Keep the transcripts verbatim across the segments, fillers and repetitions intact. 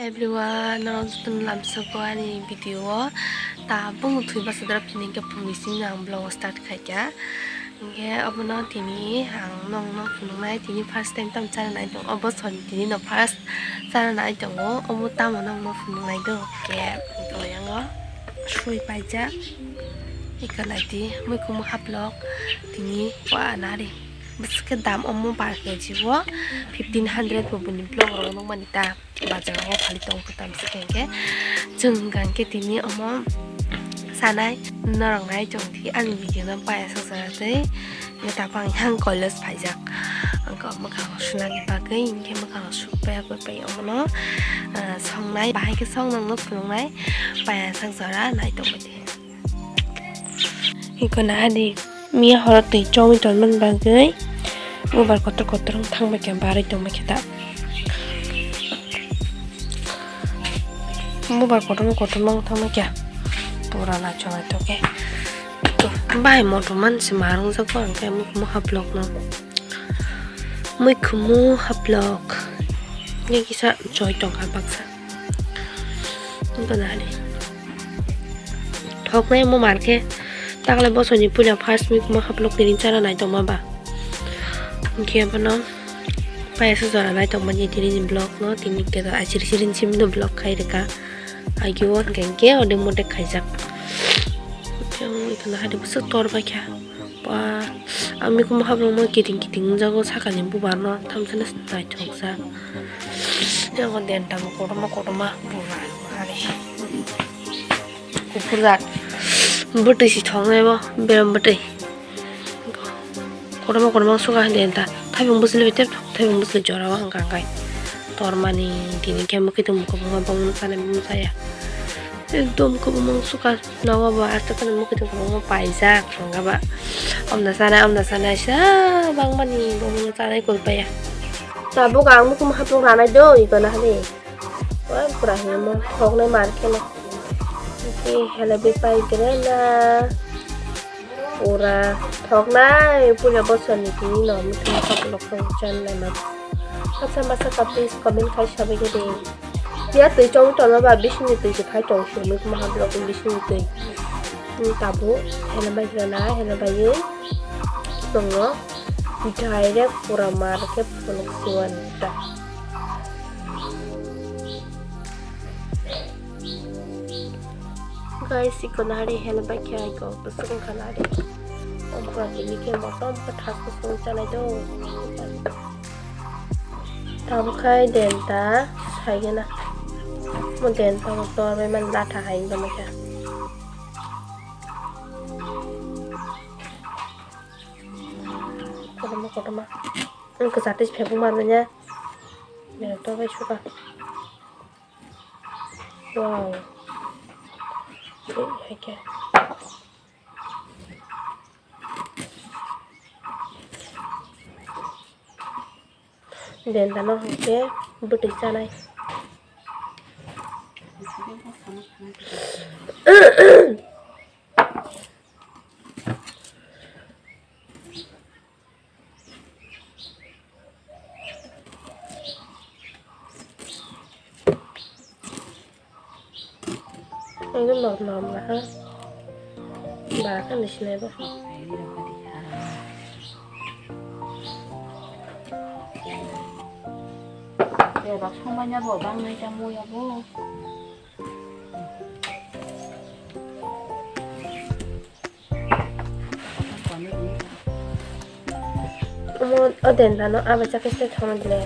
Everyone, norok jotono lamsogo ani video o. Tabuk thwi bwsajak phini hwnkhe phung bising ang vlog start khaikha. Hwnkhe obono tini ang nokno phunuknai, tini first time tamo chana nai tongo, o bosor ni tini no first chana nai tongo, omo tamo nokno phunuknai do hwnkhe toyango sui paijak. Eka naidi muikhum haplok tini wa nari bwswk khe dam omo per kg o fifteen hundred bo bini vlog rok nukmani ta. Bazar o khali tong khe tamsa khe hwnkhe chwng hwnkha hwnkhe tini omo sanai norok nai chong di ani video no paya sajak tei meta pang yang koilos phaijak. Ang kok mwkhang rok sunani bagwi hwnkhe mwkhang rok suk paya koi pai omo no songnai bahai khe song nang no phunuknai paya sak jora nai tong di. Iko na di miya horo twi chongwi tongmani bagwi bubar kotor kotor wng thang bai kha barwi tongma khe ta. Bubar kotorma kotorma wng thang bai kha pura naithok naithok khe. Bai motom man se ma rwngjak bo ang khe muha vlog no. Muikhumu haplok. Nge kisa choi tongkha baksa. Wngkha na hali. Thoknai mo mar khe. Takle bosoni puila first muikhumu haplok tini chana nai tongma ba. Hwnkhe abono payasa jora nai tongma ni tini ni vlog no tini khe to achiri chiri simi no vlog khai rwkha. Agio hwnkhe hwnkhe ode mode khaijak. Hwnkhe ang wngkha na hali bwswk tor bai kha. Ba, ang mikhumu hablokma kiting kiting wngjago sakani bubarno, thamsano naithokjak. Ego denta bo kotorma kotorma bubar, ari. Kuphur jat. Bwtwi si thoknai bo, beram bwtwi. Kotorma kotorma suka denta. Thaibung bwsli bai tep thok, thaibung bwsli jora o hwnkha hwnkhe. Tormani tini khe mwkhitwng kwbangma bongni sanai bumsaya. Ekdom kwbangma suka. Nogo bo aswk kheno mwkhitwng kwbangma paijak, wngkha ba. Omda sanai, omda sanai, sa bangmani, bongni sanai koi paya. Tabuk ang mukhung haplok ranai do, iko na hali. Oi, pura hinwi mo thoknai mar kheno. Ki hele bi pai gre na. Pura thoknai, puila bosor ni tini no mukhung haplok rok chan lai ma. Masa masa ka please comment khai sabai gede. Ya twi chong tongma ba bisingni twi se phai tong simi kuma ha block ni bisingni twi. Hmm, tabuk heno bai rana, heno bai tongo. Direct pura mar khe phunuk siwan ta. Guys, iko nari heno bai khe aiko bwswk wngkha nari. Ompra tini khe motom khe thas bwswk chanai do. Tamo khai denta saigena. Mo denta mo tor bai man latha hai wngkha. Kotorma kotorma. Ang kwchar twi phebung manmanya. Belek tor bai suka. Wow. Hai khe. Denta no hwnkhe bwtwi chanai. Ekdom normal normal ha. Bara khe ni sinai bo. Bebak songmanya bo bangnai tamo ya bo. Omo o denta no abo chakhe se thangna dile.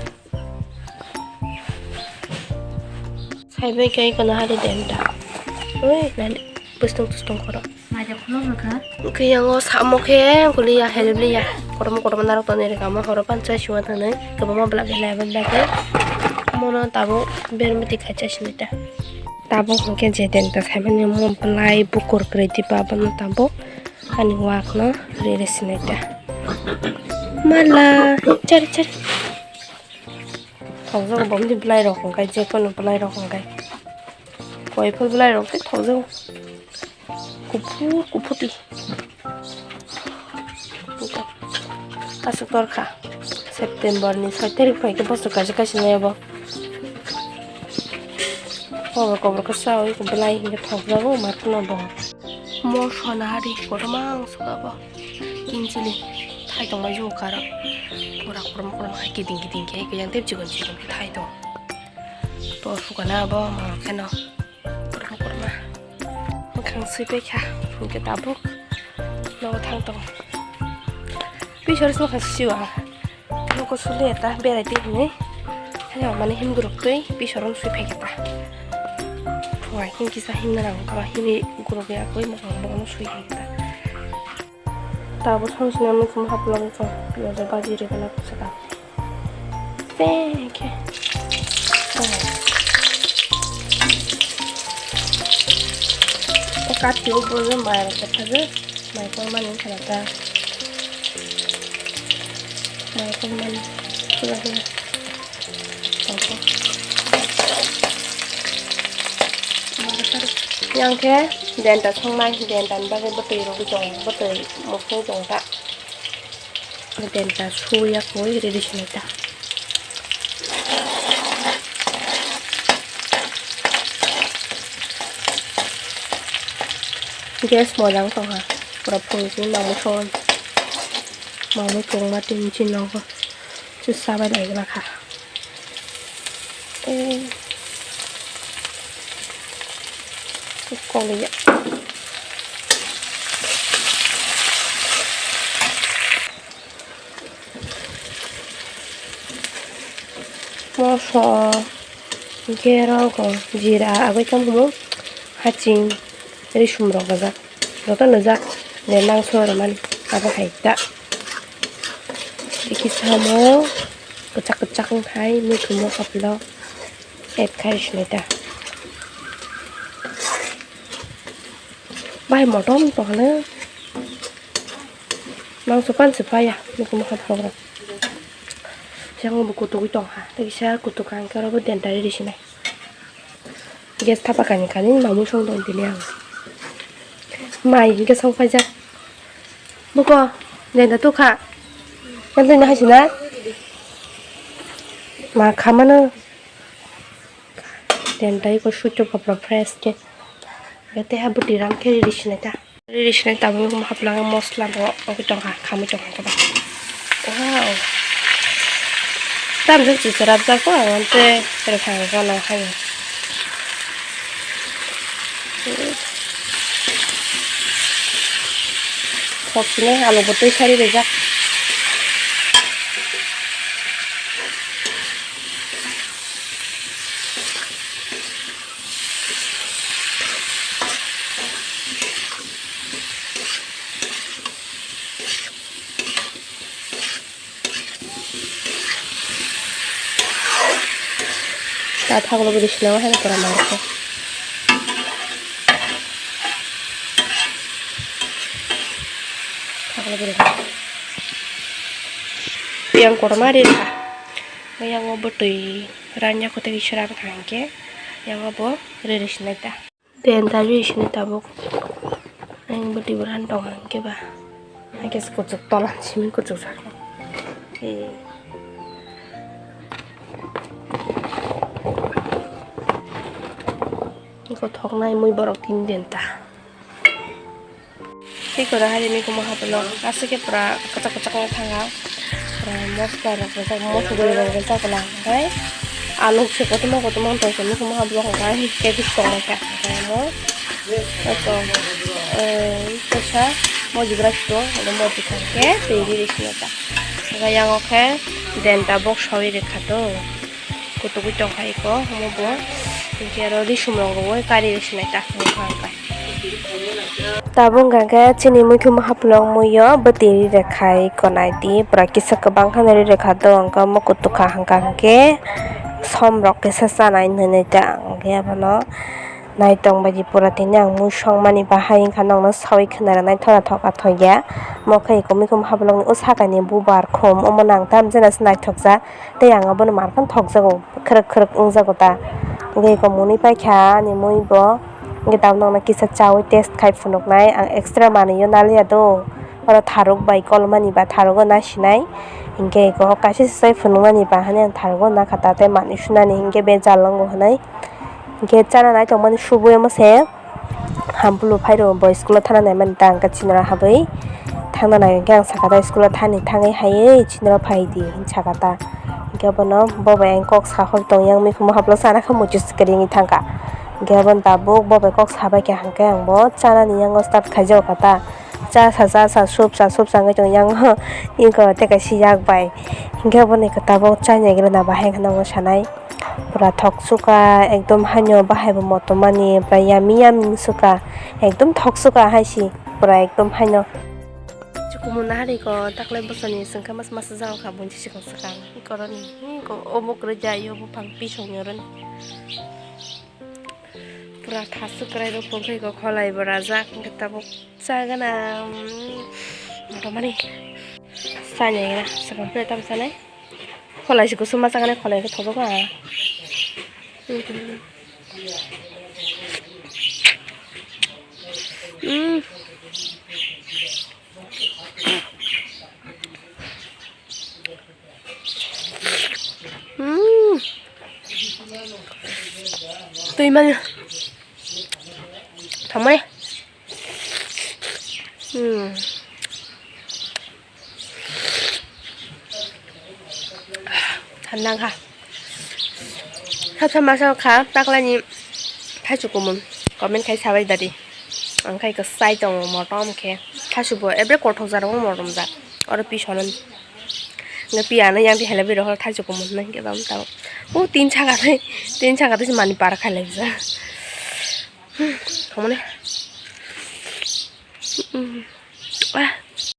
Saibai khe kono hari denta. Oi, nani bustung tustung khoro. Maja khulok rwkha. Khe yango samo khe kuliya help liya. Kotorma kotorma narok tonwi rwkha, omo horo panchai siwa thangnai. Kwbangma bwla belai abo bwla khe. Omono tabuk bermwtwi khacha sinita. Tabuk hwnkhe je denta saimani omo bwlai bukur kwrwi diba abono tabuk ani wak no rere sinai ta. Mala chari chari. Thokjago bomni bwlai rok hwnkhe je kono bwlai rok hwnkhe. Koi phul bwlai rok tei thokjago. Kuphur kuphur twi. Aswk torkha. September ni soi tarik phaikhe bosor kaisa kaisa nai abo. Kobor kobor khe chaui belai hinkhe thokjago, ma phano bo. Moso nahari kotorma ang suka bo. King chili thai tongbai jugo karo. Pura kotorma kotorma hai kiting kiting khe, khe yang tei chikon chikon khe thai tong. To sukana bo ma kheno. Kotorma kotorma. Mwkhang sui paikha. Hinkhe tabuk nogo thang tongo. Bisor se mwkhang sui o ang. Noko sule ta berai twi hinwi. Hanya mane himguruk twi bisoron sui phai khe ta. Phungai khe kisa himna nango kama himwi guruk ya koi mwkhang bono sui hai ta. Tabuk song sina mwkhang haplang chong piyajo baji ri bana kusa ta. Thank you. O kati o bojo mai rok khe thajo. Mai kormani wngkha da ta. Mai kormani. Pura pura. Tongkha. Yang khe denta songnai, dentani bagwi bwtwi rwgwi tongo, bwtwi muphung tongkha. Denta suya koi ready sinai ta. Gas mojang tongha, pura phunukni mamwi son, mamwi kwbangma tini chini nogo se sabai lai gana kha. Eh, kok ya. Moso, hinkhe oro jira, agoi tamo haching, risum rok rwjak, joto nujak je mangso rwmani abo hai ta. Tei kisa omo kwchak kwchak wng khai muikhwmao haplo add khai sinai ta. Bai motom tongthokno. Mangso pan se paya, nukung mokha phogra. Siang bo kutuk tong ha, tei kisa kutuk ang khe oro bo dentari risinai. Gas thapa kani kani mamung song tong tini ang. Mai hingke song paijak. Buko, denta tukha. Yang tini haisina. Ma khamano. Denta iko suitu kopra fresh ke. Gate ha buti ram khe riri sinai ta. Riri sinai tabuk haplang mosla bo ogi tongkha, khamui tongkha koba. Wow. Tam jok chichara jak ko ang ante rwphang gana khayo. Khok sinai alu bo twi sari rijak. Ta thaglo bwrwi sinao haino pura narwkhe. Thaglo bwrwi. Yang kotorma ri rwkha. Yang o bwtwi ranya kotor kisa rwkha hinkhe yang o bo riri sinai ta. Denta riri sini tabuk. Ang bo tibur han tong hang khe ba. Hai khe kuchuk tola simi kuchuk sak. Iko thoknai mui borok tin denta. Tei kora hari mikhumu haplo aswk khe pura kwchak kwchak wng thanga. Pura mosta rok rijak, moso guri rok rijak bwla. Omohai aluk se kotorma kotorma wng tong se mikhumu haplo hwnkhai kebis tongmani kha. Omo kaisa mojibra sitwng, omo mojibra khe twi riri sini ta. Hwnkhai yango khe denta box sawi rwkha to. Kutugwi tongkha iko, omo bo. Hinkhe aro risum rok rwui kari rw sinai ta, wngkha hwnkhai. Tabuk hwnka khe chini muikhum haphlok muio bwtwi ri rwkhai iko naidi, pura kisa kwbang kheno ri rwkha do, hwnka omo kutukha hwnka hinkhe som rok kisa chanai hinwi ta, hinkhe abono. Naitong bai di pura tini ang mui song mani bahai wngkha nokno sawi khwna rwnai thola thoka thokya. Omo khe eko muikhum haphlokni o sakani bubar khum omo nang tam jena se naithokjak tei ang abono mar phano thokjago khwrwk khwrwk wngjago ta. Hwnkhe eko mwnwi paikha ani mui bo hwnkhe tabuk nokno kisa chawi test khai phunuknai ang extra manwi o naliya do oro tharuk bai kolmani ba tharugo nasinai hwnkhe eko kaisa se chai phunuknani ba hinwi ang tharugo nakha ta tei manwi sunani hwnkhe bejal wngo hinwi. Hinkhe chana naitongmani subui omo se. Hambulu phairo bo school o thana naimani ta, hinkhe chinoro habwi thangna nai, hinkhe ang sakha ta school o thani thangwi haiwi chinoro phaidi hinwi sakha ta. Hinkhe bono bo bai ang kok sahor tong yang mikhumu haplo chana khe muitu swkang wngwi thangkha. Hinkhe bono tabuk bo bai kok sabaikha hinkhe ang bo chanani yango start khaijakha ta. Cha sa cha sa sup sa sup sa wngwi tong yang iko tei kaisa yak bai. Hinkhe boni tabuk chainai gana bahai wngkha nango sanai. Pura thok suka, ekdom haino bahai bo motomani, pura yummy yummy suka, ekdom thok suka hai si, pura ekdom haino. Chukumu nahari ko taklai bosoni sengkha mas mas jao kha bonsi sikang sikang koroni ko obo kwrwi jai obo phang pisong yoroni. Pura thasuk kwrai rok phungkhe ko kholai bo rajak hwnkhe tabuk chagana motomani. Sanai gana sakang pura tam sanai. Kholai se kusuma chagani kholai khe thojok a. Mm. Mm. Twi mani. Thangmani. Hmm. Hamnang kha. Sab sama sa kha, taklani thaichuk kumun. Comment khai sabai dadi. Ang khai kwsai tongo motom khe. Thaichuk bo ebre kothok jaro motom jak. Oro pi sonon. Nge pi ano yang di helai biro hor thaichuk kumun nang ke bam tao. O tin chaka thai, tin chaka thai mani par khai lai ja. Thangmani. Mm. Ah,